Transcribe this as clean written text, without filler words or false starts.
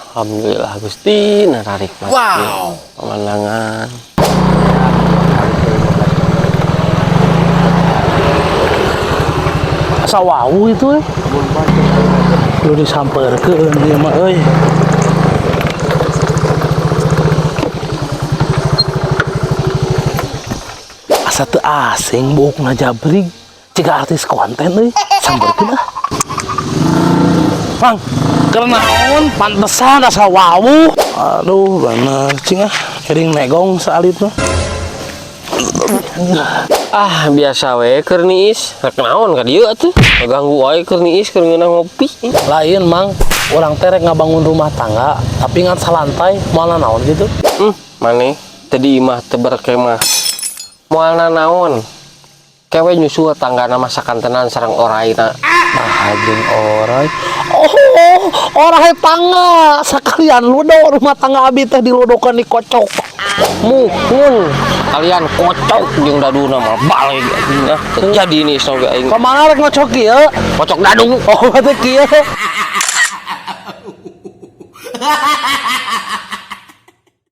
Alhamdulillah, Gusti, nararik. Wow, pemandangan. Asa wawuh itu eh. Lu disamperkeun ieu mah euy. Asa teu asing buukna jabrig. Jiga artis konten euy. Samperkeun ah. Mang, keur naon, pantesan asa wawuh. Aduh, bener cing ah. Kering negong saalit mah. Ah, biasa we keur niis. Rek naon ka dieu atuh? Ganggu wae keur niis, keur ngeunah ngopi. Lain, Mang, urang teh rek ngabangun rumah tangga, tapi ngan salantai, moal naon gitu. Maneh teu di imah, teu berkemah. Moal naon? Kewe nyusul tanggana masakan tenan sareng oraina. Nah, jeung orai. Oh, orai tangga. Sekalian ludo rumah tangga abi teh diludokeun, dikocok. Muhun kalian kocok jeung daduna mah balik anjing ah. Teu jadi nih oge aing. Kemana rek ngocok kieu? Kocok dadu. Oh, berarti kieu.